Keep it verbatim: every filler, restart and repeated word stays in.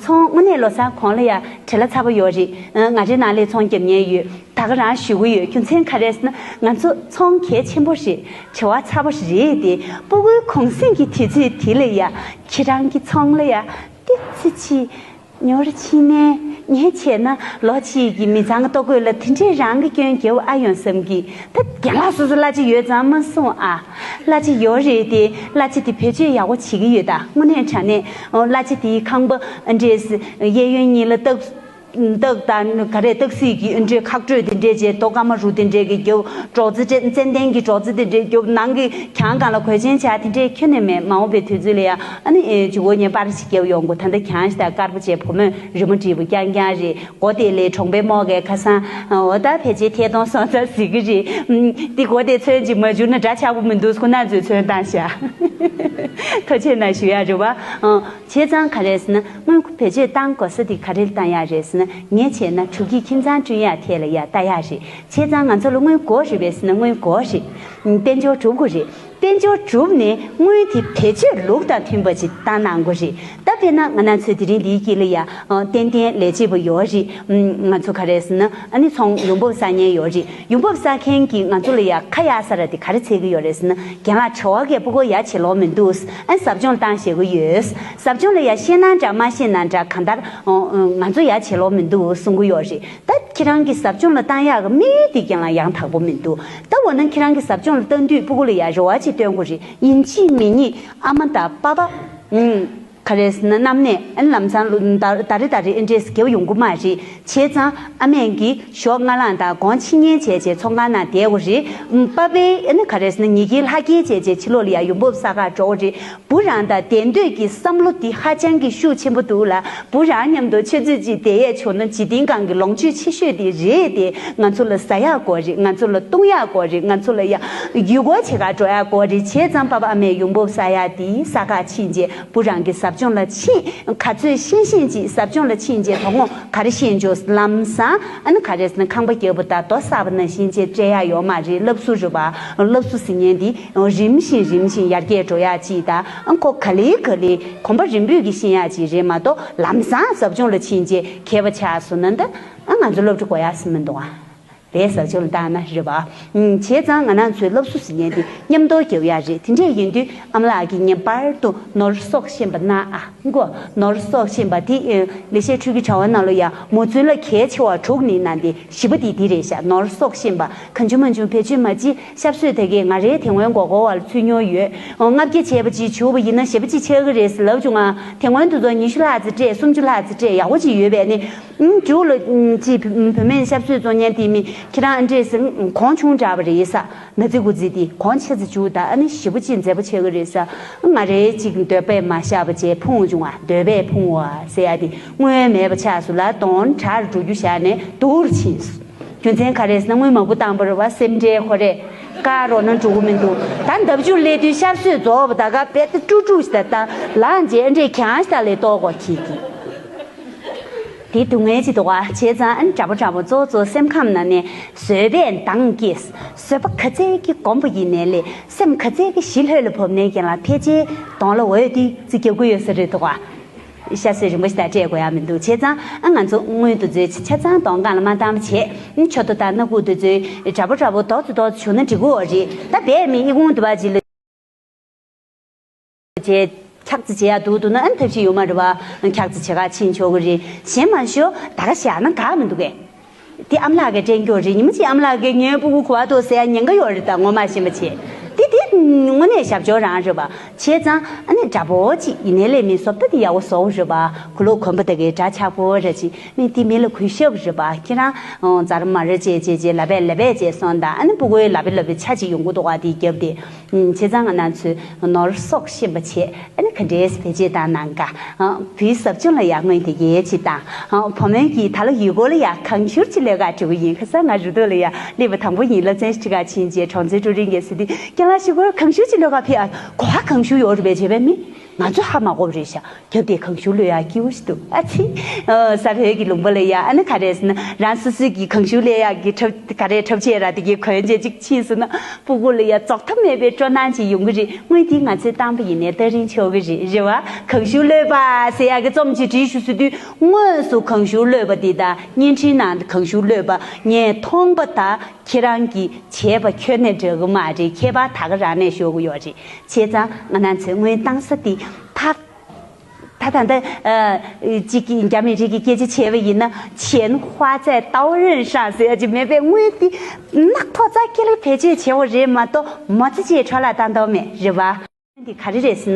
ཚོང་དངོས་གནས་ལོ་གསར་གོང་ལ་ཡ་བྲེལ་བ་ཚ་པོ་ཡོད་རེད། ང་འདྲའི་ནང་ལ་ཚོང་རྒྱབ་མཁན་ཡོད། ད་ག་རང་ཞུ་གི་ཡོད། རྒྱུ་མཚན་ག་རེ་ཟེར་ན་ང་ཚོ་ཚོང་གལ་ཆེན་པོ་རེད། བྲེལ་བ་ཚ་པོ་རེད་དེ། སྤུ་གུའི་གུང་སེང་གི་དུས་ཚོད་དེ་ལ་ཡ་ཁྱེད་རང་གི་ཚོང་ལ་ཡ་ཏོག་ཙམ་ཅིག་ཉོ་ར་ཕྱིན་ནས། ངས་བྱས་ན་ལོ་གཅིག་གི་མི་ཚང་ལྟོ་གོས་ལ་དེ་འདྲས་རང་གི་སྐྱོན་རྒྱབ་ཨ་ཡོང་བསམ་གི། ད་རྒན་ལགས་སོ་སོ་གླ་ཆ་ཡོད་ཙང་མ་གསུང་ཨ། གླ་ཆ་ཡོད་རེད་དེ། གླ་ཆ་དེ་བེད་སྤྱོད་ཡག་པོ་བྱེད་ཀྱི་ཡོད་ད། དངོས་གནས་དྲང་གནས་གླ་ཆ་དེའི་ཁང་པ་ཨ་འདྲས་གཡས་གཡོན་གཉིས་ལ་སྟག་སྟག་དང་ག་རེ་སྟག་གཟིག་གི་ཨ་འདྲས་ཁག་སྤྲོད་དེ་འདྲས་བྱས། རྡོ་ཀ་མ་རུ་དེ་འདྲས་ཀྱི་རྒྱབ་སྒྲོག་ཙེ་ཙན་དན་གྱི་སྒྲོག་ཙེ་དེ་འདྲས་རྒྱབ། ནང་གི་གྱང་སྒང་ལ་གོས་ཆེན་བྱས་དེ་འདྲས་ཁྱོན་ནས་མེད། མ་འོངས་པའི་དུས་ཚོད་ལ་ཡང་ཨ་ནི་ཨེ་ཇུ་གོ་ཉེ་པར་ཞིག་རྒྱབ་ཡོང་དགོས། ད་ལྟ་གྱང་ཞིག་དང་དཀར་པོ་བྱས། བུ་མོས་རི་མོ་བྲིས་པ་རྐྱང་རྐྱང་རེད། སྒོ་དེ་ལས་གྲོང་པའི་མོ་གའི་ཁ་སང་འོ་ད་ཕལ་ཆེར་ཐད་གཏོང་སོང་ཙང་ཟེར་གི་རེད། ཨམ། འདི་སྒོ་དེ་ཚོན་ཅིག་མ་བྱུགས་ན་འདྲ་ཆགས་པོ་མི་འདུག་ཁོ་ན་ཚོས་ཚོན་བཏང་ཤག་ཐུགས་རྗེ་གནང་ཞུ་ཡ་རེད་བ། ཨང་། བྱས་ཙང་ག་རེ་ཟེར་ན་དངུལ་བེད་སྤྱོད་བཏང་དགོས་ས་དེ་ག་རེ་ལ་བཏང་ཡ་རེད་ཟེར་ན། ངས་བྱས་ན་འབྲུག་གི་ཁྱིམ་ཚང་བསྐྲུན་ཡ་ཐད་ལ་ཡ་ལྟ་ཡ་རེད། བྱས་ཙང་ང་ཚོ་ལ་དངུལ་དགོས་རེད་པས་ཟེར་ན་དངུལ་དགོས་རེད། དཔལ་འབྱོར་སྒྲུབ་དགོས་རེད། དཔལ་འབྱོར་གྲུབ་ནས་དངུལ་དེ་བེད་སྤྱོད་ལུགས་དང་མཐུན་པ་ཅིག་བཏང་གནང་དགོས་རེད། ད་དཔེར་ན་ང་རང་ཚོའི་དེ་རིང་འདིའི་དཀྱིལ་ལ་ཡ་ཨ་ཏན་ཏན་ལས་བྱེད་པ་ཡོད་རེད། ཨམ། ང་ཚོ་ག་རེ་ཟེར་ན་ཨ་ནི་ཚོང་ཡོང་འབབ་བསགས་མཁན་ཡོད་རེད། ཡོང་འབབ་བསགས་མཁན་གྱིས་ང་ཚོ་ལ་ཡ་ཁ་གཡར་ས་ར་དེ་ག་རེ་འཚོལ་གི་ཡོད་རེད་ཟེར་ན། རྒན་ལགས་བྲེལ་བ་གས་སྤུ་གུ་ཡ་བྱེད་ལོང་མི་འདུག་ཨ་ནི་ཟབ་སྦྱོང་བཏང་ཤེས་གི་ཡོད། ཟབ་སྦྱོང་ལ་ཡ་ཤེས་ན་འདྲ་མ་ཤེས་ན་འདྲ་གང་ལྟར་ཨ་ང་ཚོ་ཡ་བྱེད་ལོང་མི་འདུག་གསུང་གི་ཡོད་རེད། ད་ཁྱེད་རང་གི་ཟབ་སྦྱོང་ལ་བཏང་ཡག་གི་དམིགས་ཡུལ་དེ་རྒན་ལགས་ཡང་དག་པོ་མི་འདུག་ད་འོ་ན་ཁྱེད་རང་གི་ཟབ་སྦྱོང་ལ་བཏང་དུས་སྤུ་གུ་ལ་ཡ་རེ་བ་ཅིག་སྟོན་དགོས་རེད། ཡིན་གཅིག་མིན་གཉིས་ཨ་མ་དང་པ་ཕ། ཨུམ། ག་རེ་ཟེར་ན་རྣམ་གནས་ཨ་ནི་ལམ་སང་ལོ་ཟླ་ཟླ་རེ་ཟླ་རེ་ཨེ་འདྲས་རྒྱབ་ཡོང་གི་མ་རེད། བྱས་ཙང་ཨ་མས་ཀྱིས་ཞོགས་སྔ་ལངས་དང་དགོང་ཕྱི་ཉལ་བྱས་བྱས་ཚོང་ཁང་ནང་བསྡད་དགོས་རེད། ཨུམ། པ་ཕས་ཨ་ནི་ག་རེ་ཟེར་ན་ཉིན་རྒྱུན་ལྷ་སྐྱེལ་བྱས་བྱས་ཕྱི་ལོགས་ལ་ཡ་ཡོང་འབབ་བསགས་ག་འགྲོ་དགོས་རེད། བུ་རང་དང་བདེ་འདོད་ཀྱི་བསམ་བློ་འདི་ཧ་ཅང་གི་ཤུགས་ཆེན་པོ་འདུག་ལ། བུ་རང་མཉམ་དུ་ཆུ་ཚོད་གཅིག་བསྡད་ཡས་བྱུང་ན་འཇིག་རྟེན་སྒང་གི་ལོངས་སྤྱོད་ཆེ་ཤོས་དེ་རེད་དེ། ང་ཚོ་ལ་ཟ་ཡག་དགོས་རེད། ང་ཚོ་ལ་བཏུང་ཡག་དགོས་རེད། ང་ཚོ་ལ་ཡ་ཡུལ་སྐོར་བྱེད་ག་འགྲོ་ཡག་དགོས་རེད། བྱས་ཙང་པ་ཕ་ཨ་མས་ཡོང་འབབ་བསགས་ཡག་དེ་ས་ཁ་ཕྱིན་རྗེས་བུ་རང་གི་ཟབ་སྦྱོང་ལ་ཕྱིན། ག་ཚོད་ཤེས་ཤེས་ཅིག་ཟབ་སྦྱོང་ལ་ཕྱིན་རྗེས་དོ་དགོང་ག་རེ་ཤེས་འཇོག་ལམ་སང་ཨ་ནི་ག་རེ་ཟེར་ན་ཁང་པ་རྒྱབ་པ་དང་རྡོ་གསར་པ་ནང་བཞིན་ཅིག་སྤྲད་ཡག་ཡོད་མ་རེད། སློབ་གསོ་རེད་པ། སློབ་གསོ་ཟེར་མཁན་འདི་རིམ་བཞིན་རིམ་བཞིན་ཡར་རྒྱས་འགྲོ་ཡག་ཅིག་དང་། ཨ་ཁོ་ག་ལེ་ག་ལེ་གོམ་པ་རིམ་སྤོས་ཀྱིས་ཤེས་ཡག་ཅིག་རེད་མ་གཏོགས་ལམ་སང་ཟབ་སྦྱོང་ལ་ཕྱིན་རྗེས་མཁས་པ་ཆགས་སོང་ན་ད་ཨ་ང་ཚོ་སློབ་གྲྭ་དགོས་ཡག་ཟེར་མི་འདུག་ཨ། རེད། ཟབ་སྦྱོང་ལ་བཏང་ན་རེད་པ། ཨུམ། བྱས་ཙང་ང་རང་ཚོའི་སློབ་གསོ་ཟེར་མཁན་དེ་མཉམ་དུ་རྒྱབ་ཡག་རེད། དེ་འདྲས་ཡིན་དུས་ཨ་མ་ལགས་ཀྱིས་ངེས་པར་དུ་ནོར་གསོག་ཤེས་པ་གནང་ཨ། མགོ་ནོར་གསོག་ཤེས་པ་དེ་ཨེ་ལེགས་བཤད་འཕྲུལ་གྱི་དྲ་བ་ནང་ལ་ཡང་མོ་བཙུན་ལ་གལ་ཆེ་བ་དྲུག་ནི་གནང་སྟེ་བཞི་པ་དེ་འདི་རེད་ཤག་ནོར་གསོག་ཤེས་པ་གང་བྱུང་མང་བྱུང་བེད་སྤྱོད་མ་བྱེད། ཞབས་སོས་དེ་གས་ང་རའི་དེ་སྔོན་མགོ་སྐོར་བ་ལ་ཚུད་མྱོང་ཡོད། ཨོ། ལྔ་བརྒྱ་བྱས་པ་ཅིག་བྱུག་པ་ཡིན་ན་བཞི་པ་ཅིག་ཆགས་ཀྱི་རེད་ཟེར་ལབ་བྱུང་ང་། དེ་སྔོན་དུ་ཚོ་ཉི་ཤུ་ལྷག་ཙམ་སྤྲད། སུམ་ཅུ་ལྷག་ཙམ་སྤྲད། ཡག་པོ་ཅིག་ཡོད་པས་ནི། ཨུམ། མཇུག་ལ་ཨུམ། ཅིག་བུ་བུད་མེད་ཞབས་སོས་གཙོ་གཉེར་དེ་མི་ཁྱེད་རང་ཨ་འདྲས་ཟེར་གོང་ཆུང་དྲགས་པ་རེད་ས། ན་ཚི་དགུ་ཚི་དེ་གོང་ཆེ་ཙི་བྱུག་ད་ཨ་ནི་ཞེ་པོ་ཅིག་མཛེས་པོ་ཆགས་ཀྱི་རེད་ས། ང་རའི་ཅིག་འདོད་པས་མ་བཞག་པ་བྱས་ཕུང་བྱུང་བ། འདོད་པས་ཕུང་བ་ཟེར་ཡ་དེ་དངོས་མེད་པ་ཆགས་སོང་ལ་དོན་གྲ་རུ་འགྲོ་རྒྱུ་བཞག་ནས་སྡུག་རུ་ཕྱིན་སོང་། རྒྱུ་མཚན་ག་རེ་ཟེར་ན་དངུལ་མང་པོ་བཏང་པ་རེད་བ། སེམས་ཁྲལ་ཁོ་རེ་བཀག་རོགས་གནང་འགྲོ་གི་མི་འདུག་ད་འདབ་ཆུ་སླེབས་དུས་ཞབས་སོས་རྫོགས་པ་ད་ག་དཔེ་ཏི་ཀྲུག་ཀྲུག་ཞིག་ད་ད་ལངས་རྗེས་ཨ་འདྲས་གྱང་ཞིག་ད་ལས་ལྟོགས་གོ་ཁྱེད་ཀྱིས། དེ་སྡུག་བསྔལ་ཅིག་འདུག་ག་བྱས་ཙང་ཨ་ནི་དྲག་པོ་དྲག་པོ་གཙོ་བོ་གཙོ་བོ་སེམས་ཁམས་ནང་ནས་བཟོད་པས་མདངས་སྐྱེས། བཟོད་པ་ག་ཚད་ཀྱིས་སྒོམ་པ་ཡིན་ནའི་ལས་སེམས་ག་ཚད་ཀྱིས་ཞི་ལྷོད་ལ་བབས་ནའི་རྐྱེན་ལ་ཕལ་ཆེར་གདོང་ལ་འོད་དེ་ཙི་རྒྱག་གི་ཡོད་ས་རེད་འདུག་ག་ཤ་ཚ་རིང་པོ་ཞིག་ད་སྤྲད་དགོས་ཡ་མི་འདུག་བྱས་ཙང་ཨ་ང་ཚོ་དངུལ་དེ་ཚོའི་ཆ་ཆ་ཚང་གདོང་སྒང་ལ་མ་བཏང་བ་བྱས། ཨ་ནི་མཆུ་ཏོ་དང་སྣ་ཁུག་དེ་ཚོའི་དྲག་པོ་དྲག་པོ་རྡོག་ཙི་རྡོག་ཙི་བྱུག་ན་འགྲིག་གི་ཡོད་རེད། ད་རྦད་མི་ཨི་ཁུང་དེ་བ་ཅིག་ལ། བྱས། འཁྱག་རྩི་བྱེད་ཡག་འདུག་འདུག་ན་ཨ་ནི་ཐབས་ཤེས་ཡོད་མ་རེད་བ། འཁྱག་རྩི་བྱེད་ག་ཕྱིན་ཆོག་གི་རེད། གཞན་མ་ཞུ་ད་ག་བཞག་ན་དགའ་མི་འདུག་གས། དེ་ཨ་མ་ལགས་ཀྱིས་སྤྲད་མཁན་རེད། ཉི་མ་གཅིག་ཨ་མ་ལགས་ཀྱིས་ངའི་སྤུ་གུ་ག་པར་འདུག་ཟེར་ཡ་ཉེན་ཁ་ཡོད་རེད། ད་ངོ་མ་ཤེས་པ་བྱས། དེ་དེ་དངོས་གནས་ཞབས་ཞུ་རང་རེད་བ། བྱས་ཙང་ཨ་ནི་འདྲ་པོ་ཅིག་ཡིན་ནའི་ལས་མི་བཟོ་ལྟ་དེ་ཡག་པོ་བཟོ་རེད་བ། གོས་ལོག་གོན་པ་དེ་གའི་འདྲ་ཆགས་པོ་རེད་ཅིག་མི་དེ་མི་ལ་གུས་ཞབས་རེད་བ། ཁྱེད་རང་ཨོ་རྫ་ར་མ་ར་བྱས་བྱས་བྱས་ལབ་པས་ལབ་པས་བྱས་སོང་ད། ཨ་ནི་སྤུ་གུའི་ལབ་པའི་ལབ་པའི་ཆ་ཅིག་ཡོང་གི་འདུག་བ། དེ་རྒྱབ་དེ། ཨུམ། བྱས་ཙང་ང་རང་ཚོས་ནོར་གསོག་ཤེས་པ་བྱས། ཨ་ནི་ག་འདྲས་བེད་སྤྱོད་བཏང་གནང་ག་ཨ། བུའི་ཟབ་སྦྱོང་ལ་ཡང་སྔོན་དེ་གས་ཅིག་བཏང་། ཨ། བུ་མོའི་གིས་ད་ལོ་ཡུལ་སྐོར་ལ་ཡང་གང་ཤུར་ཅིག་ལས་ཀ་འགྲོ་གི་ཡིན། ཁ་སང་ང་རུ་ཐོག་ལ་ཡང་སླེབས་པ་དང་པོ་ཡིན། སློབ་ཚན་ཞིག་ཁྲིད་ག་ཕྱིན་རྗེས་གྲོང་ཚོའི་ཀྲུའུ་རིན་གྱིས་ཟེར་དུས་རྒན་ལགས་ཞུ་སྒོར་གང་ཤུར་ཅིག་ལས་ཀ་ཕེབས་ཨ། གོ་བ་གང་ཤུར་ཡོད་རེད་པས་བྱས་པས་མི། ང་ཚོ་ཧ་མ་གོ་བ་རེད་ཤག་རྒྱབ་དེ་གང་བྱུང་ལོས་ཡག་སྐྱིད་པོ་ཞིག་འདུག་ཨ་ཚི། ཨ། ས་བོད་ཀྱི་ལུང་པ་ལ་ཡ། ཨ་ནི་ག་རེ་ཟེར་ན། རང་སོ་སོའི་གི་གང་བྱུང་ལོས་ཡག་གི་འཁྲབ་ག་རེ་འཁྲབ་ཆས་ར་དེ་གི་གོན་ཆས་ཅིག་ཕྱིན་སོང་ན། སྤུ་གུ་ལ་ཡ་རྫོགས་མཐའ་མེད་པའི་སྤྲོ་སྣང་ཅིག་ཡོང་གི་རེད། དངུལ་དེ་ང་ཚོས་བཏང་པ་ཡིན་ནའི་ཏ་རིང་ཆོག་གི་རེད། རེད་བ། གང་བྱུང་ལོས་པ་ཟེར་ཡག་གི་རྩོམ་ཅིག་བྲིས་ཞུ་ཟེར་དུས། དངོས་སུ་གང་བྱུང་ལོས་པ་དེ་དང་བརྙན་འཕྲིན་ནང་གང་བྱུང་ལོས་པ་ངས་མཐོང་པ་དང་། ཁྱེད་རང་གིས་བྱས་པ་ཁྱོན་ནས་འདྲ་གི་མ་རེད། ཁྱད་པར་ད་ག་རང་ནས་ཤོར་གི་ཡོད་རེད། བྱས་ཙང་ང་རང་ཚོའི་དངུལ་བཏང་ས་དེ་ཕར། ད་ད་ལྟ་ཨ་གཅིག་གིས་རྒྱ་མི་རིགས་ཀྱི་སྐད་ཆ་བྱས་པ་ཡིན་ན། 钱花在刀刃上 ཟེར་ཡ་ཅིག་མེད་པས། དངུལ་དེ་རྣག་ཐོག་རྩ་ཁྱེར་བེད་སྤྱོད་བྱེད་འོ་རེད་མ་གཏོགས། མོ་ཙི་ཅེས་འཕྲོ་བརླག་བཏང་དོགས་མེད། རེད་བ། འདི་ག་རེ་རེད་ཟེར་ན།